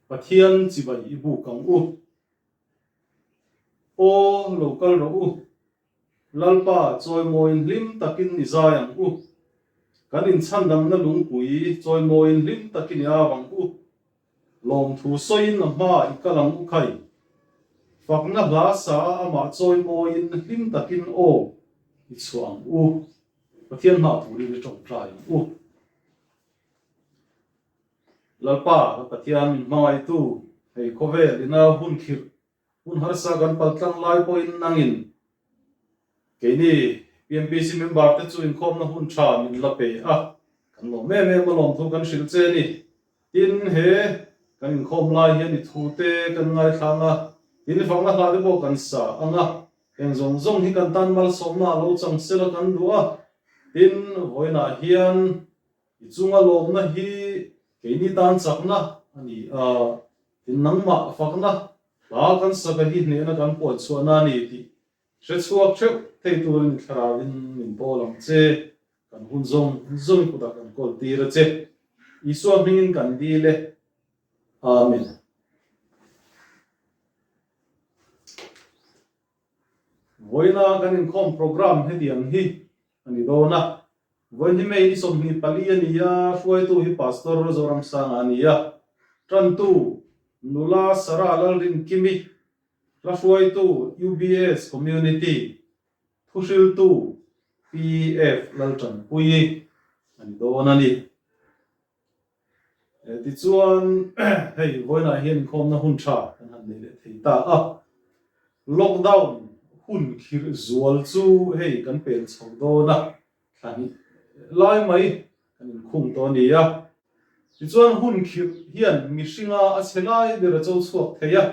Pathian chibai i buk ang u. Aw, lo kal rawh u. Lalpa chawimawiin hlim takin i zai ang u. Kan inchhandamna lungpui chawimawiin hlim takin i au ang u. Lawmthu sawiin a hmaah i kal ang u khai. Fakna hla sa a amah chawimawiin hlim takin aw i chhuah ang u. Pathian hmah turin i tawngtai ang u. Lalpa, ka Pathian min hmangaihtu, hei khawvel ina hun khirh, hun harsa kan paltlang lai pawhin nangin keini PMPC member te chu inkhawmna hun tha min la pe a, kan lawm em em a lawmthu kan hrilh che a ni. Tin, he kan inkhawm lai hian i thu te kan ngaithlang a, tin i fakna hla te pawh kan sa ang a, heng zawng zawng hi kan tan malsawmna a lo chang sela kan duh a, tin, vawiinah hian I chunga lawmna hi keini tan chakna a ni a, tin nangmah fakna hla kan saka hi hnehna kan pawi chhuahna a ni tih hre chhuak theuh thei turin i thlarauin min bawl ang che, kan hun zawng zawng i kutah kan kawl tir a che. Isua hmingin kan dil e. Amen. Vawiina kan inkhawm program hetiang hi a ni dawn a. Vawiin hi May ni 24 a ni a, hruaitu hi Pastor Zoramsanga a ni a, tantu Nula Sarah Lalrinkimi, hla hruaitu UBS Community, thuhriltu PF Laltanpuii a ni dawn a ni. Tichuan hei vawiinah hian inkhawmna hun tha kan han nei leh thei ta a, lockdown hun khirh zual chu hei kan pel chho dawn a, thla hnih lai mai kan inkhung tawh a ni a. Tichuan hun khirh hian mihringa a chhe lai ber a cho chhuak thei a,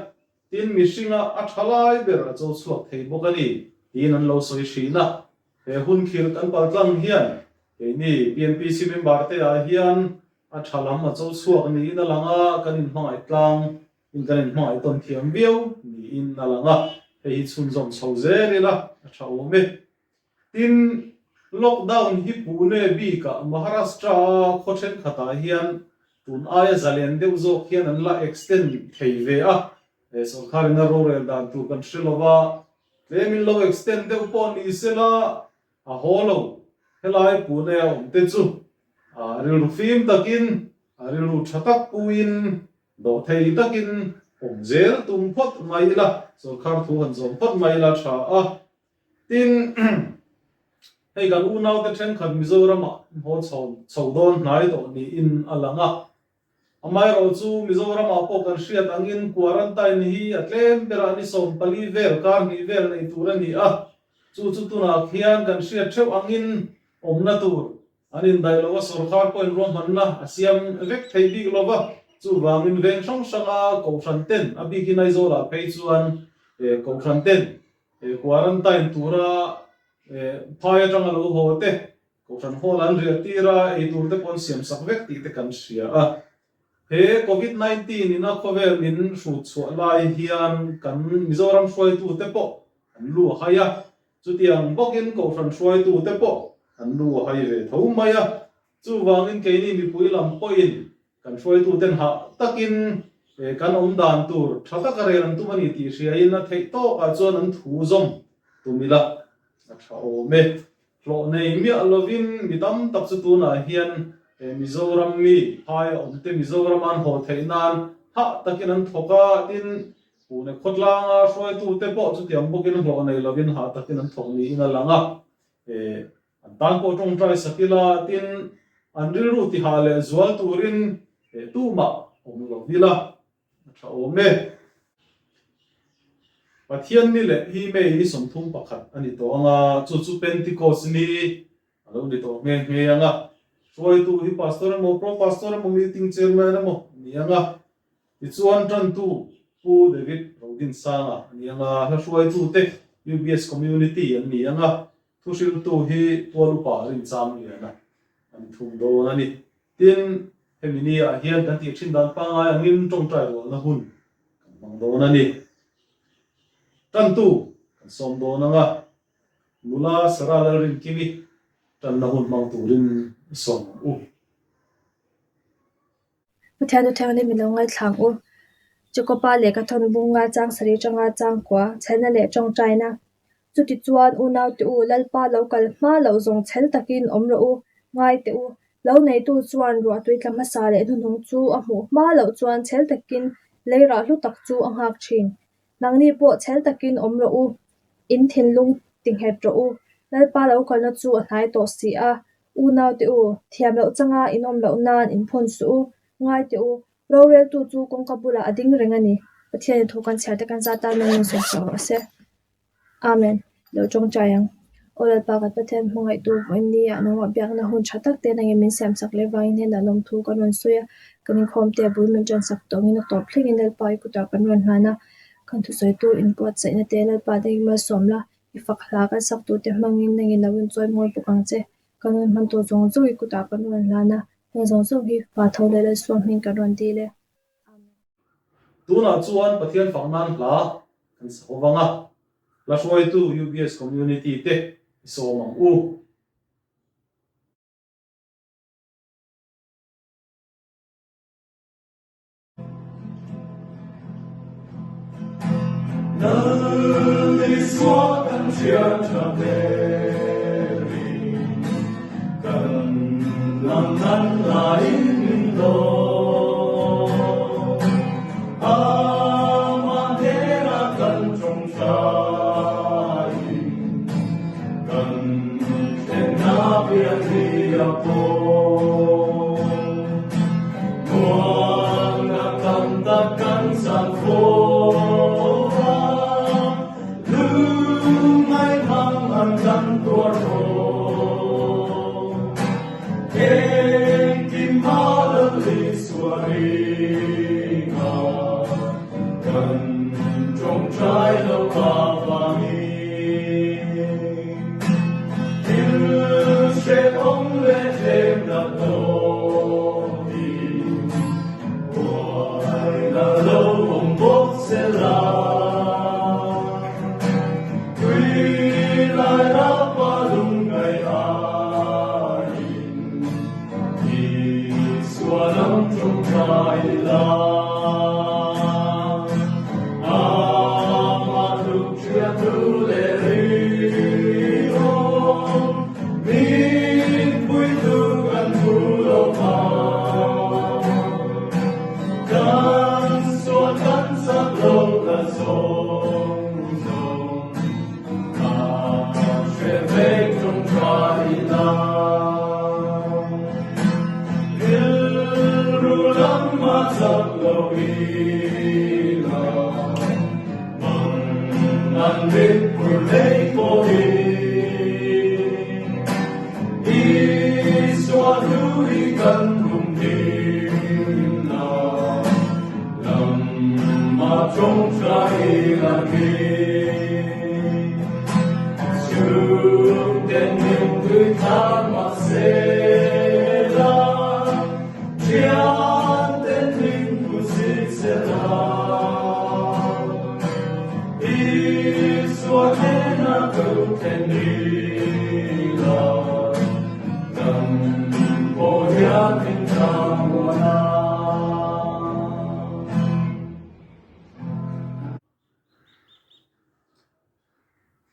tin mihringa a tha lai ber a cho chhuak thei bawk a ni tiin an lo sawi thin a. He hun khirh kan paltlang hian keini PMPC member te ah hian a tha lam a cho chhuak niin a lang a, kan inhmangaih tlang in kan inhmangaih tawn thiam viau niin a lang a, hei hi chhunzawm chho zel ila a tha awm e. Tin, lockdown hi Pune bikah Maharashtra a khaw thenkhatah hian tun aia zalen deuh zawk hian an la extend thei ve a, sorkharin a rorel dan tur kan hre lo va, Tlem in lo extend deuh pawh ni sela a haw lo. Helai Pune a awm te chu a rilru fim takin, a rilru tha tak puiin, dawhthei takin awm zel tum phawt mai ila, sorkar thu han zawm phawt mai ila tha a. Tin, hei kan unaute thenkhat Mizoramah haw chho chho dawn hnai tawh niin a lang a. Amaherawh chu Mizoramah pawh kan hriat angin quarantine hi a tlem berah ni 14 vel, kar hnih vel nei tur a ni a. Chu chu tunah khian kan hriat theuh angin awmna tur an indaih lo a, sorkar pawhin ruahmanna a siam vek thei bik lo va. Chuvangin veng hrang hranga kohhran ten, a bikin Aizawlah phei chuan kohhran ten quarantine tura phai atanga lo haw te Kohhran hall an riah tir a, ei tur te pawh an siam sak vek tih te kan hria a. He Covid 19 ina khawvel min hrut chhuah lai hian kan Mizoram hruaitu te pawh an lu a hai a, chutiang bawkin Kohhran hruaitu te pawh an lu a hai ve tho mai a. Chuvangin keini mipui lam pawhin kan hruaitu ten hah takin kan awm dan tur tha taka rel an tum a ni tih hriain a theih tawkah chuan an thu zawm tum ila a tha awm e. Hlawh nei miah lovin mi tam tak chu tunah hian Mizoram mi phaia awmte Mizorama an haw theih nan hah takin an thawk a, tin Pune khawtlanga hruaitute pawh chutiang bawkin hlawh nei lovin hah takin an thawk niin a lang a. An tan pawh tawngtai sak ila, tin an rilru tihah leh zual turin tumah awm lo ila. A tha awm e. Pathian ni leh hi May ni 31 a ni tawh ang a, chu chu Pentecost ni a lo ni tawh nghe nghe ang a. Hruaitu hi Pastor emaw, Pro Pastor emaw, Meeting Chairman emaw a ni ang a. Tichuan tantu Pu David Rodinsanga a ni ang a, hla hruaitute UBS Community an ni ang a, thuhriltu hi Pual Upa Rincham Liana a ni thung dawn a ni. Tin, hemi ni ah hian kan tih thin dan pangngai angin tawngtai rualna hun kan hmang dawn a ni. Tantu kan sawm dawn ang a, nula Sarah Lalrinkimi tanna hun hmang turin i sawm ang u. Pathian Uthianghlim i lo ngaithla ang u. Jakoba lehkha thawn bunga chang sarih atanga chang kua, chhelna leh tawngtaina. Chutichuan, unaute u, Lalpa lo kal hma loh zawng chhel takin awm rawh u, ngai teh u. Lo neitu chuan ruahtui tla hmasa leh hnuhnung chu a hmuh hma loh chuan chhel takin lei rah hlu tak chu a nghak thin. Nangni pawh chhel takin awm rawh u, in thinlung tinghet rawh u. Lalpa lo kalna chu a hnai tawh si a, unaute u, thiam loh changa in awm loh nan in phun suh u, ngai teh u. Roreltu chu kawngka bulah a ding reng a ni. Pathianin thu kan chhiar te kan zat tan min sawm sak rawh se. Amen. Lo tawngtai ang. Aw Lalpa kan Pathian hmangaihtu vawiin ni ah nangmah biakna hun tha tak te nangin min siam sak leh vangin hnenah lawmthu kan rawn sawi a, kan inkhawm te a bul min tan sak tawh angin a tawp thlengin Lalpa i kutah kan rawn hlan a, kan thusawitu inbuatsaihna te Lalpa nangin malsawm la, i fak hla kan sak tur te hmangin nangin lo inchawi mawi bawk ang che. Kan rawn hman tur zawng zawng i kutah kan rawn hlan a, heng zawng zawng hi Pa tho leh Lalsuam hming kan rawn dil e. Amen. Tunah chuan Pathian fak nan hla kan sa ho vang a, hla hruaitu UBS Community te i sawm ang u.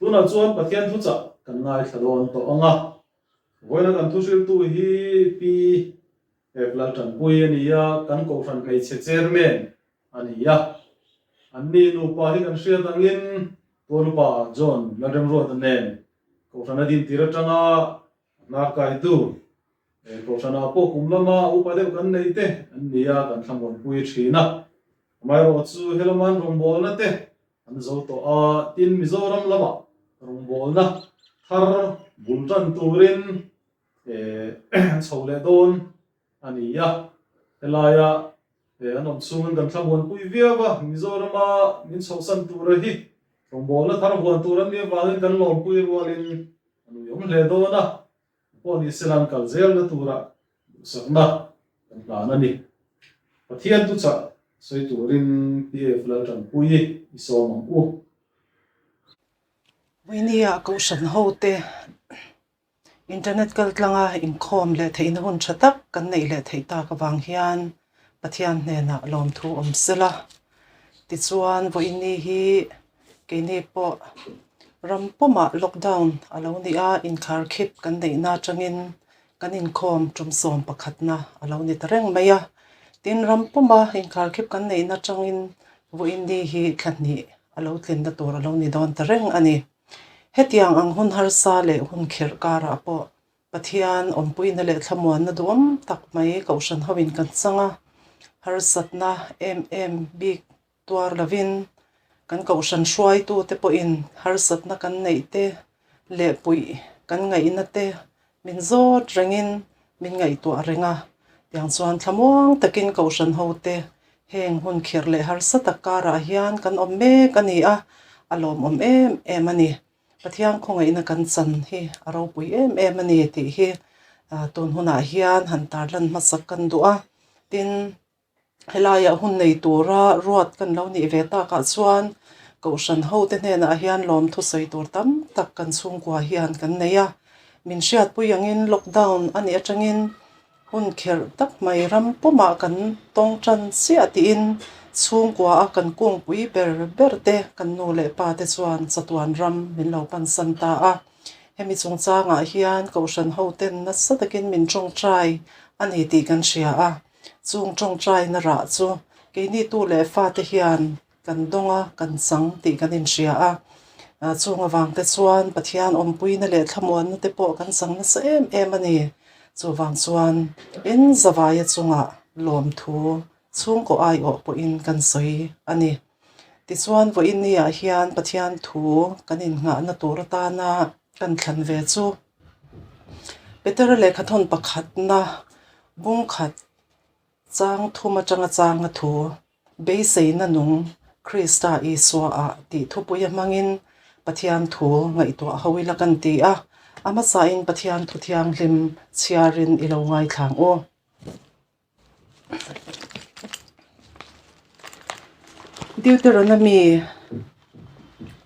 Tunah chuan Pathian thuchah kan ngaithla dawn tawh ang a, vawiina kan thuhriltu hi Pi F Laltanpui a ni a, kan Kohhran Hmeichhe Chairman a ni a. Anni nupa hi kan hriat angin Tualupa John Lalremruata nen Kohhran a dintir atanga hnar kaitu Kohhranah pawh kum lama upa deuh kan neih te an ni a, kan thlamuanpui thin a. Amaherawh chu helama an rawngbawlna te an zo tawh a, tin Mizoram lamah rawngbawlna thar bul tan turin an chho leh dawn a ni a. Helaia an awm chhungin kan thlamuanpui viau a, Mizorama min chhohsan tura hi rawngbawlna thar huan tur an nih avangin kan lawmpui rualin a nuiawm hle dawn a, pawh ni sela an kal zelna tura duhsakna kan hlan a ni. Pathian thuchah sawi turin PF Laltanpui i sawm ang u. Vawinia Kohhran hote Internet kaltlanga inkhawm leh theihna hun tha tak kan neih leh theih tak avang hian Pathian hnenah lawmthu awm sela. Tichuan vawiinni hi keini pawh ram pumah lockdown a lo ni a, inkharkhip kan neihna atangin kan inkhawm tum sawm pakhatna a lo ni ta reng mai a. Tin, ram puma inkharkhip kan neihna atangin vawiinni hi thla hnih a lo tlinna tur a lo ni dawn ta reng a ni. Hetiang ang hun harsa leh hun khirh karah pawh Pathian awmpuina leh thlamuanna duhawm tak mai Kohhran hoin kan chang a, harsatna em em bik tuar lovin kan Kohhran hruaitute pawhin harsatna kan neih te leh puih kan ngaihna te min zawt rengin min ngaihtuah reng a. Tiang chuan thlamuang takin Kohhran hote heng hun khirh leh harsa tak karah hian kan awm mek a ni a, a lawmawm em em a ni. Pathian khawngaihna kan chan hi a ropui em em a ni tih hi tun hunah hian han tarlan hmasak kan duh a. Tin, helaiah hun nei tura ruat kan lo nih ve takah chuan Kohhran hote hnenah hian lawmthu sawi tur tam tak kan chhungkua hian kan nei a. Min hriatpui angin lockdown a nih atangin Hun kherh tak mai ram pumah kan tawng tan chiah tiin chhungkua a kan kungpui ber ber te kan nu leh pa te chuan chatuan ram min lo pansan ta a. Hemi chungchangah hian Kohhran hoten nasa takin min tawngtai a ni tih kan hria a. Chung tawngtaina rah chu keini tu leh fate hian Kan dawng a, kan chang tih kan inhria a. Chung avang te chuan Pathian awmpuina leh thlamuanna te pawh kan chang nasa em em a ni. Chuvang chuan in zavaia chungah lawmthu chhungkaw aiawh pawhin kan sawi a ni. Tichuan vawiinniah hian Pathian thu kan innghahna tur atana kan thlan ve chu Petera lehkhathawn pakhatna bungkhat Chang thum atanga changa thu, Beiseina nung Krista Isua ah tih thupuia hmangin Pathian thu ngaihtuah ho ila kan ti a, a hmasain Pathian thu thianghlim chhiarin i lo ngaithlang u. Deuteronomy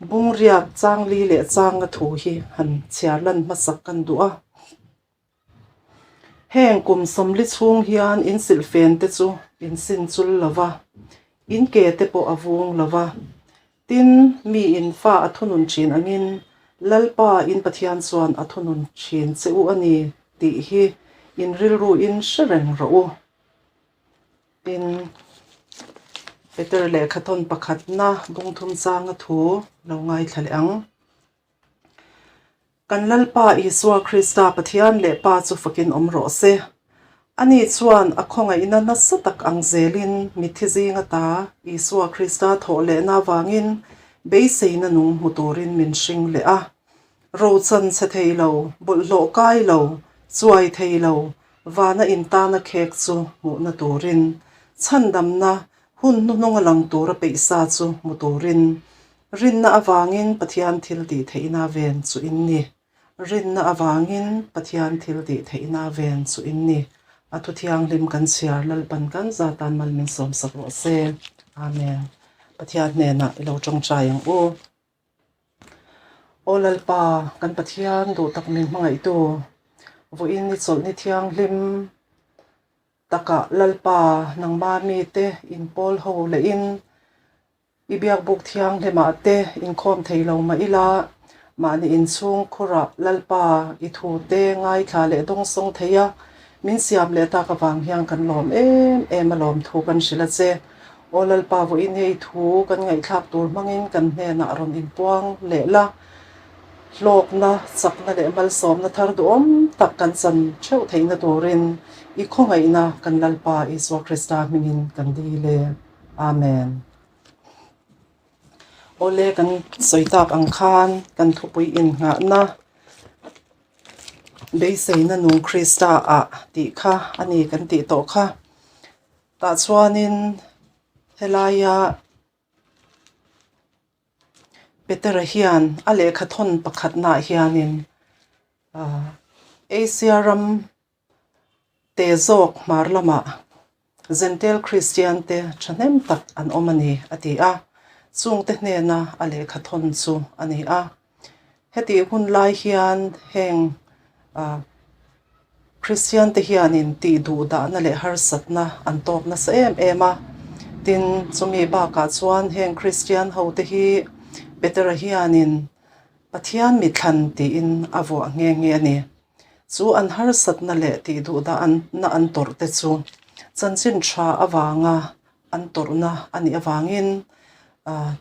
bungriak changli leh changa thu hi han chhiar lan hmasak kan duh a. Heng kum sawmli chhung hian in silhfen te chu in sin chul lo va, in ke te pawh a vung lo va. Tin, mi in fa a thunun thin angin Lalpa in Pathian chuan a thunun thin che u a ni tih hi in rilru in hre reng rawh u. Tin, Peter lehkhathawn pakhatna bungthum changa thu lo ngaithla leh ang. Kan Lalpa Isua Krista Pathian leh Pa chu fakin awm rawh se. Ani chuan a khawngaihna nasa tak ang zelin mitthi zinga ta Isua Krista thawh lehna avangin beiseina nung hmu turin min hring leh a. Rochan chhe thei lo, bawlhhlawh kai lo, chuai thei lo, vana intana khek chu hmuhna turin, chhandamna hun hnuhnunga lang tura peihsa chu hmu turin Rinna avangin Pathian thil tih theihna ven chu in ni. Rinna avangin Pathian thil tih theihna ven chu in ni. A thu thianghlim kan chhiar Lalpan kan zatan mal min sawmsak rawh se. Amen. Pathian hnenah i lo tawngtai ang u. Aw Lalpa, kan Pathian duh tak min hmangaihtu, vawiin i chawlhni thianghlim takah Lalpa nangma mite inpawl ho lehin I biakbuk thianghlimah te inkhawm thei lo mah ila, mahni inchhung khurah Lalpa i thu te ngaithla leh dawngsawng thei a, min siam leh tak avang hian kan lawm em em a lawm thu kan hrilh a che. Aw Lalpa vawiin hei thu kan ngaihthlak tur hmangin kan hnenah rawn inpuang leh la, hlawkna, chakna leh malsawmna thar duhawm tak kan chan theuh theihna turin i khawngaihna kan Lalpa Isua Krista hmingin kan dil e. Amen. Awle kan sawi tak ang khan kan thupui innghahna beiseina nung Krista ah tih kha a ni kan tih tawh kha. Tah chuanin helaia Petera hian a lehkha thawn pakhatnaah hianin ah Asia ram Te zawk hmar lamah Zentail Kristian te thahnem tak an awm a ni, a ti a. Chungte hnena a lehkha thawn chu a ni a. Hetih hun lai hian heng Kristian te hianin tih duh dahna leh harsatna an tawk nasa em em a. Tin, chumi bakah chuan heng Kristian hote hi Petera hianin Pathian mithlan tiin a vuah nghe nghe a ni. Chu an harsatna leh tih duhdah na an tawrh te chu chanchin tha avanga an tawrhna a nih avangin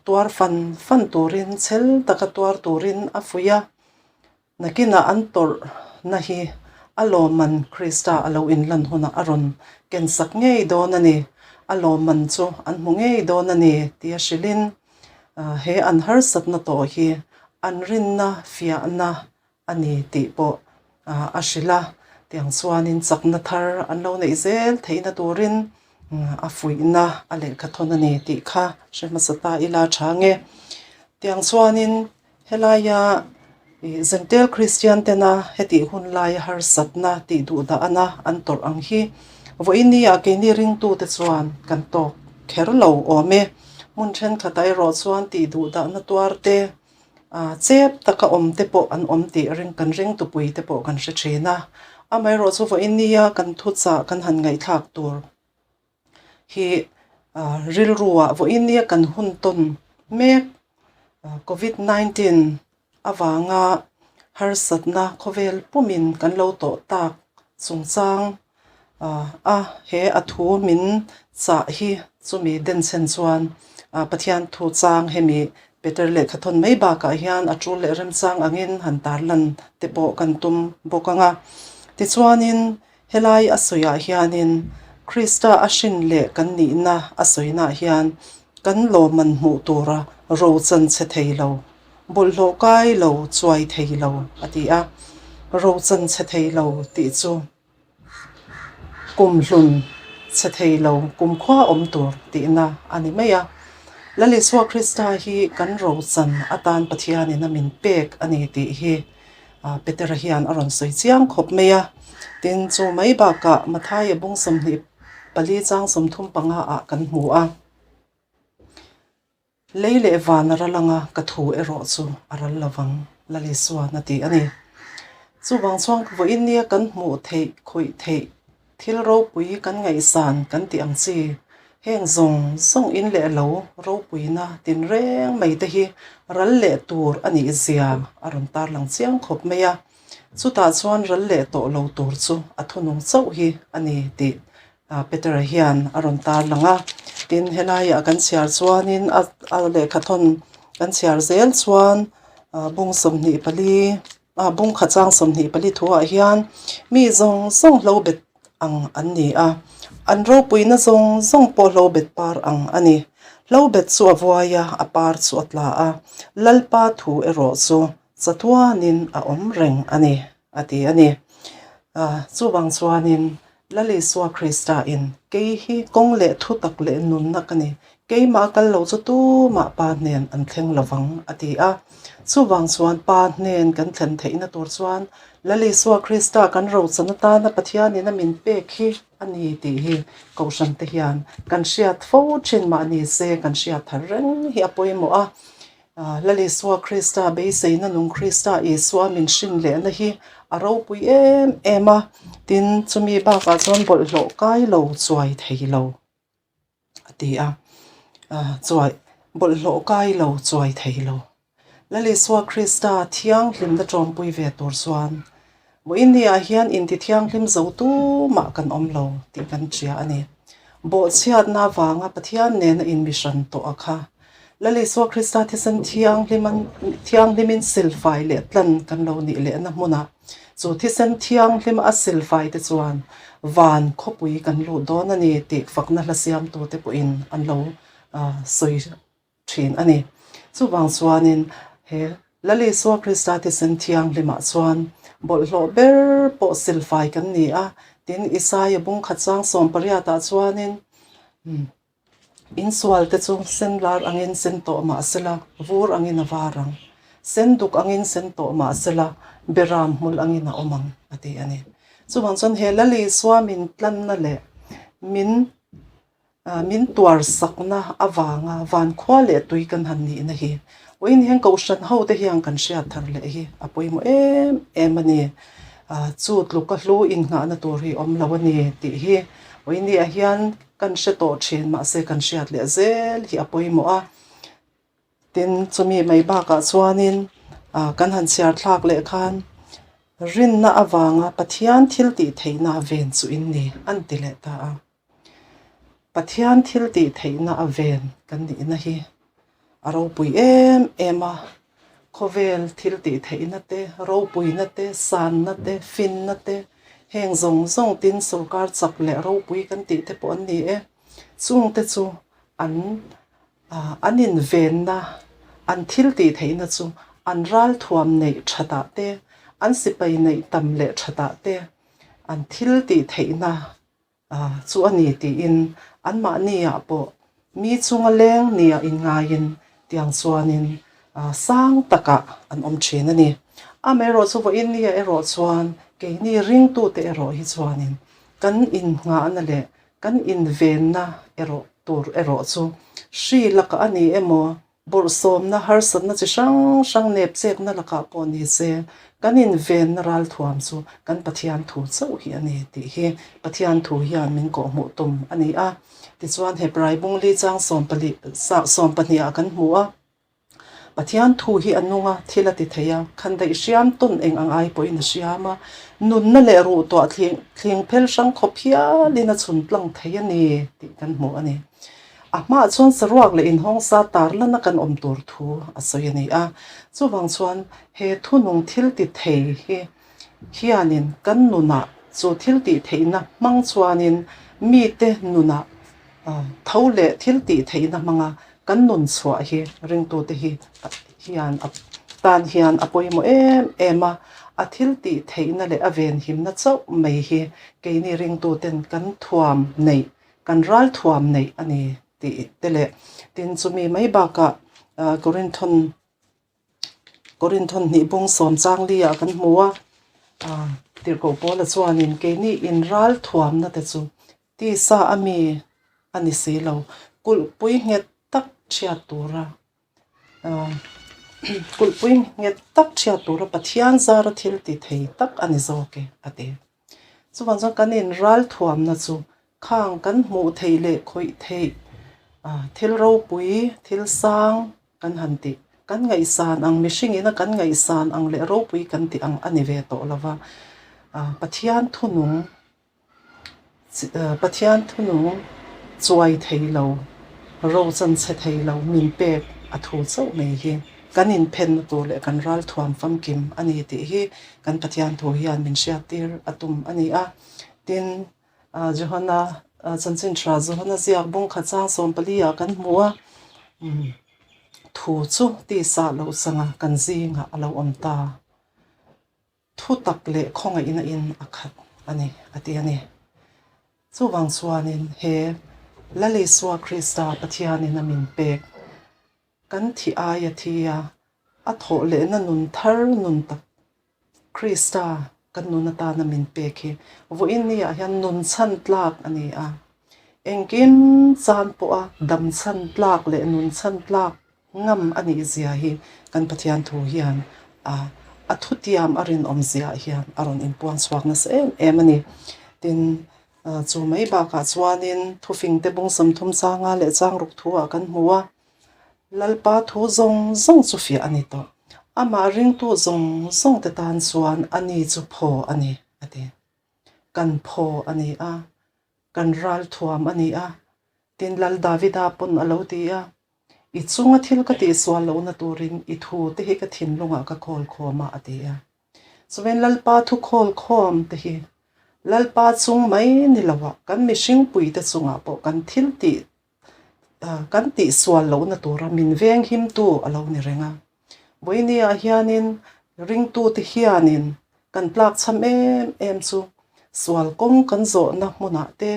tuar fan fan turin chhel taka tuar turin a fuih a. Nakinah an tawrhna hi a lawmman Krista a lo inlan hunah a rawn kensak ngei dawn a ni, a lawmman chu an hmu ngei dawn a ni tia hrilhin he an harsatna tawh hi an rinna fiahna a ni tih pawh a hrilh a. Tiang chuanin chakna thar an lo neih zel theihna turin a fuihna a lehkha thawn a ni tih kha hre hmasa ta ila tha nge. Tiang chuanin Helaia ih Zentail Kristian tena hetih hun laia harsatna tih duh dahna an tawrh ang hi vawiin ah keini ringtute chuan kan tawk kher lo awm e. Hmun thenkhatah erawh chuan tih duh dahna tuar te ah chep taka awm te pawh an awm tih ring kan ringtupui te pawh kan hre thin a. Amaherawhchu vawiin nia kan thuchah kan han ngaihthlak tur hi rilruah vawiin nia kan hun tawn mek covid 19 avanga harsatna khawvel pumin kan lo tawh tak chungchang a he a thu min chah hi chumi denchhen chuan Pathian thu chang hemi Peter lehkha thawn mai bakah hian a tul leh remchang angin han tarlan te pawh kan tum bawk ang a tichuanin. Helai a sawiah hianin Krista a hrin leh kan nihna a sawinaah hian kan lawmman hmuh tura ro chan chhe thei lo, bawlhhlawh kai lo, chuai thei lo a ti a. Ro chan chhe thei lo tih chu kum hlun chhe thei lo, kum khua awm tur tihna a ni mai a. Lal Isua Krista hi kan ro chan atan Pathianin a min pek a ni tih hi Petera hian a rawn sawi chiang khawp mai a, tin chu mai bakah Mathaia bung 24 chang 35 ah kan hmu a, Lei leh van a ral anga ka thu erawh chu a ral lovang Lalisuan a ti a ni. Chuvang chuan vawiin nia kan hmuh theih khawih theih Thil ropui kan ngaihsan kan tih ang chi, heng zawng zawng in leh lo ropuina tinreng mai te hi ral leh tur a nih zia a rawn tarlang chiang khawp mai a. Chutah chuan ral leh tawh lo tur chu a thunung chauh hi a ni tih Petera hian a rawn tarlang a. Tin, helaiah kan chhiar chuanin a lehkhathawn kan chhiar zel chuan bung 24, A bung khat chang 24 thuah hian mi zawng zawng hlo bet ang an ni a, an ropuina zawng zawng pawh hlo bet par ang a ni. Hlo bet chu a vuai a, a par chu a tla a, Lalpa thu erawh chu chatuanin a awm reng a ni, a ti a ni. Chuvang chuanin Lal Isua Krista in, Kei hi kawng leh thutak leh nunna ka ni, keimah kal lo chu tumah Pa hnen an thleng lovang, a ti a. Chuvang chuan Pa hnen kan thlen theihna tur chuan Lal Isua Krista kan rochan atana Pathianin a min pek hi a ni tih hi Kohhran te hian kan hriat fo thin mah ni se kan hriat thar reng hi a pawimawh a. Lal Isua Krista beiseina nung Krista Isua min hrin lehna hi a ropui em em a, tin chumi bakah chuan bawlhhlawh kai lo chuai thei lo a ti a, chuai bawlhhlawh kai lo chuai thei lo. Lal Isua Krista thianghlimna tawmpui ve tur chuan Vawiinniah hian intithianghlim zo tumah kan awm lo tih kan hria a ni. Bawhchhiatna avanga Pathian nena inmihran tawh a kha. Lal Isua Krista thisen thianghlimin silfai leh tlan kan lo nih lehna hmunah chu thisen thianghlim a silfai te chuan van khawpui kan luh dawn a ni tih fakna hla siamtute pawhin an lo sawi thin a ni. Chuvang chuanin he Lal Isua Krista thisen thianghlimah chuan bawlhhlawh ber pawh silfai kan ni a, tin Isaia bung khat chang 18 ah chuanin Insual te chu sen lar angin sen tawh mah sela, vur angin a var ang. Sen duk angin sen tawh mah sela, beram hmul angin a awm ang, a ti a ni. Chuvang chuan he Lal Isua min tlanna leh min min tuar sakna avanga vankhua leh tui kan han nihna hi vawiin hian kohhran ho te hian kan hriat thar leh hi a pawimawh em em a ni. Chu tluka hlu innghahna tur hi awm lo a ni tih hi vawiin ah hian. Kan hre tawh thin mahse kan hriat leh zel hi a pawimawh a. Tin, chumi mai bakah chuanin kan han chhiar thlak leh khan rinna avanga Pathian thil tih theihna a ven chu in ni an ti leh ta a. Pathian thil tih theihna a ven kan nihna hi a ropui em em a, khawvel thil tih theihna te, ropuina te, sanna te, finna te, heng zawng zawng tin sawrkar chak leh ropui kan tih te pawh an ni e. Chungte chu an an invenna, an thil tih theihna chu an ralthuam neih thatah te, an sipai neih tam leh thatah te, an thil tih theihna chu a ni tiin anmahniah pawh mi chunga leng nia inngaiin tiang chuanin sang takah an awm thin a ni. Amaherawh chu vawiin nia erawh chuan keini ringtute erawh hi chuanin kan innghahna leh kan invenna erawh tur erawh chu hri lakah a ni emaw Bawrhsawmna harsatna chi hrang hrang nep chekna lakah pawh ni se, kan invenna ralthuam chu kan Pathian thu chauh hi a ni tih hi Pathian thu hian min kawhhmuh tum a ni a. Tichuan Hebrai bungli chang 12 ah kan hmu a, Pathian thu hi a nung a, thil a ti thei a, khandaih hriam tawn eng ang ai pawhin a hriam a, nunna leh ruh tuah thling phel hrang khawp hialin a chhun tlang thei a ni tih kan hmu a ni. A hmaah chuan saruak leh inhawngsa tarlana kan awm tur thu a sawi a ni a. Chuvang chuan he thunung thil ti thei hi hianin kan nunah chu thil tih theihna hmang chuanin mite nunah tho leh thil tih theihna hmanga kan nun chhuah hi ringtute hi hian a tan hian a pawimawh em em a. A thil tih theihna leh a venhimna chauh mai hi keini ringtuten kan thuam neih Kan ral thuam neih a ni tih te leh tin chumi mai bakah Korinthon Korinthon hnih bung sawm chang li ah kan hmu a, tirhkoh Paula chuanin keini in ral thuamna te chu tisa a mi a ni si lo, kulhpui nghet tak chhiat tura kulhpui nghet tak chhiat tura Pathian zara thil ti thei tak a ni zawk e a ti. Chuvang chuan kan in ral thuamna chu khang kan hmuh theih leh khawih theih thil ropui thil sang kan han tih kan ngaihsan ang mihring ina kan ngaihsan ang leh ropui kan tih ang a ni ve tawh lo va Pathian thunung Pathian thunung chuai thei lo ro chan chhe thei lo min pek a thu chauh mai hi kan inphenna tur leh kan ral thuam famkim a ni tih hi kan Pathian thu hian min hriattir a tum a ni a. Tin, Johana chanchin tha Johana ziak bawng khat chang 14 ah kan hmu a, thu chu tisa loh changa kan zingah a lo awm ta. Thu tak leh khawngaihna in a khat a ni, a ti a ni. Chuvang chuanin he Lal Isua Krista Pathianin a min pek kan thi aia thi a, a thawh lehna nun thar nun tak Krista kan nun atana min pek hi vawiin niah hian nun chhan tlak a ni a. Engkim chan pawha dam chhan tlak leh nun chhan tlak Ngam a nih zia hi kan Pathian thu hian a a thutiam a rinawm zia hian a rawn inpuang chhuak nasa em em a ni. Tin, chu mai bakah chuanin thufingte bung 30 changa leh chang ruk thu ah kan hmu a, Lalpa thu zawng zawng chu fiah a ni tawh. Amah ringtu zawng zawng te tan chuan a ni chu phaw a ni, a ti. Kan phaw a ni a, kan ralthuam a ni a, tin Lal Davida pawn a lo ti a, I chunga thil ka tihsual lohna turin i thu te hi ka thinlungah ka khawl khawm a, a ti a. Chuvein Lalpa thu khawl khawm te hi Lalpa chung mai ni loah kan mihring puite chungah pawh kan thil tih kan tihsual lohna tura min venghimtu a lo ni reng a. Vawinia hianin ringtute hianin kan tlakchham em em chu sual kawng kan zawhna hmunah te,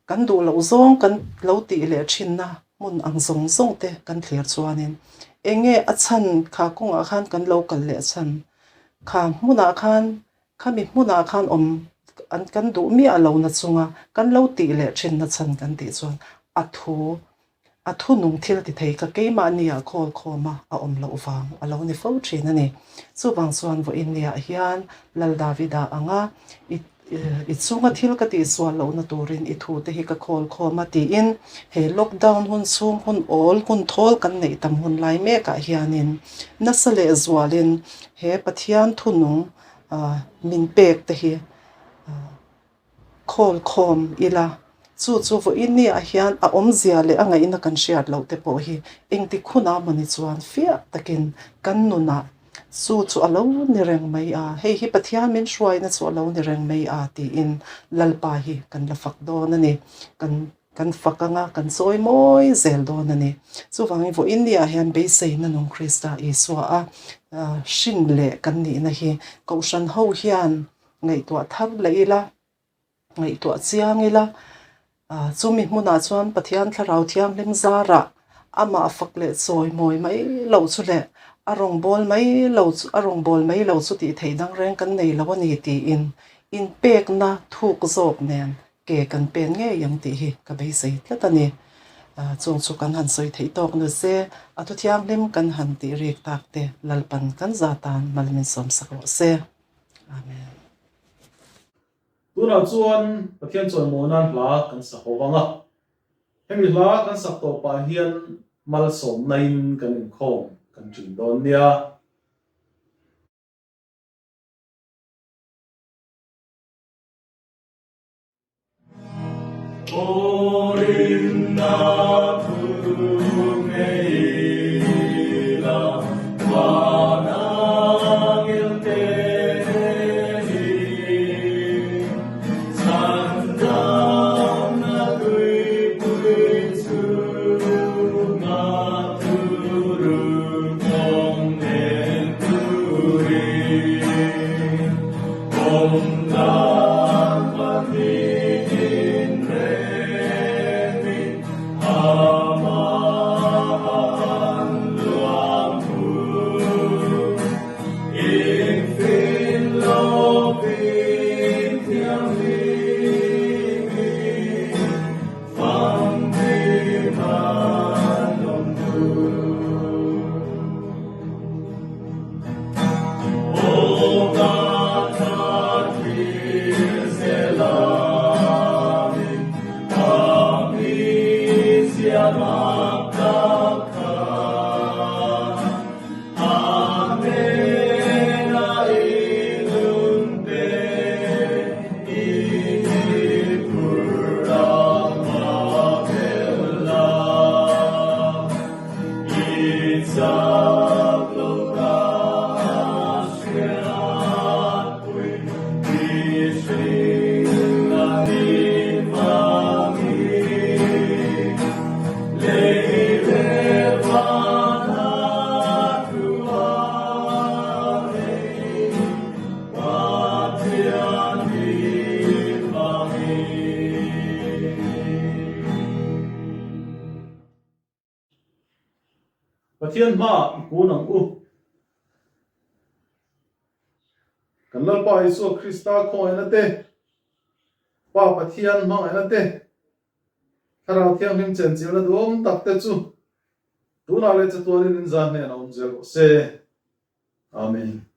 kan duh loh zawng kan lo tih leh thinna hmun ang zawng zawng te kan thlir chuanin eng nge a chhan kha kawngah khan kan lo kal leh chhan kha hmunah khan khami hmunah khan awm an kan duh miah lohna chunga kan lo tih leh thinna chhan kan tih chuan a thu A thunung thil ti thei ka keimahniah khawl khawma a awm loh vang a lo ni fo thin a ni. Chuvang chuan vawiinniah hian Lal Davida anga i I chunga thil ka tihsual lohna turin i thute hi ka khawl khawm a tiin he lockdown hun chhung hun awl hun thawl kan neih tam hun lai mekah hianin nasa leh zualin he Pathian thunung min pek te hi khawl khawm ila chu chu vawiin niah hian a awmzia leh a ngaihna kan hriat loh te pawh hi engtik hunah mawni chuan fiah takin kan nunah Chu chu a lo ni reng mai a, hei hi Pathian min hruaina chu a lo ni reng mai a tiin Lalpa hi kan la fak dawn a ni. Kan kan fak anga kan chawi mawi zel dawn a ni. Chuvangin vawiin niah hian beiseina nung Krista Isua a hrin leh kan nihna hi Kohhran ho hian ngaihtuah thar leh ila. Ngaihtuah chiang ila, chumi hmunah chuan Pathian Thlarau Thianghlim zarah amah fak leh chawi mawi mai loh chu leh a rawngbâwl mai lo chu a rawngbâwl mai lo chu tih theih dang reng kan nei lo a ni tiin inpekna thuk zawk nen ke kan pen ngei ang tih hi ka beisei tlat a ni. Chung chu kan han sawi theih tawk nu se, a thu thianghlim kan han tih rik tak te Lalpan kan za tan mal min sawmsak rawh se. Amen. Tunah chuan Pathian chawimawi nan hla kan sa ho vang a, hemi hla kan sak tawh pah hian malsawmnain kan inkhawm kan ṭin dawn nia. Aw rinna thu ngei ila vana ngilte hi chhandamna tuipui chhunga turu kawng nen turin Pathian hmaah i kun ang u. Kan Lalpa Isua Krista khawngaihna te, Pa Pathian hmangaihna te, Thlarau Thianghlim chenchilhna duhawm tak te chu tunah leh chatuanin in zan hnenah awm zel rawh se. Amen.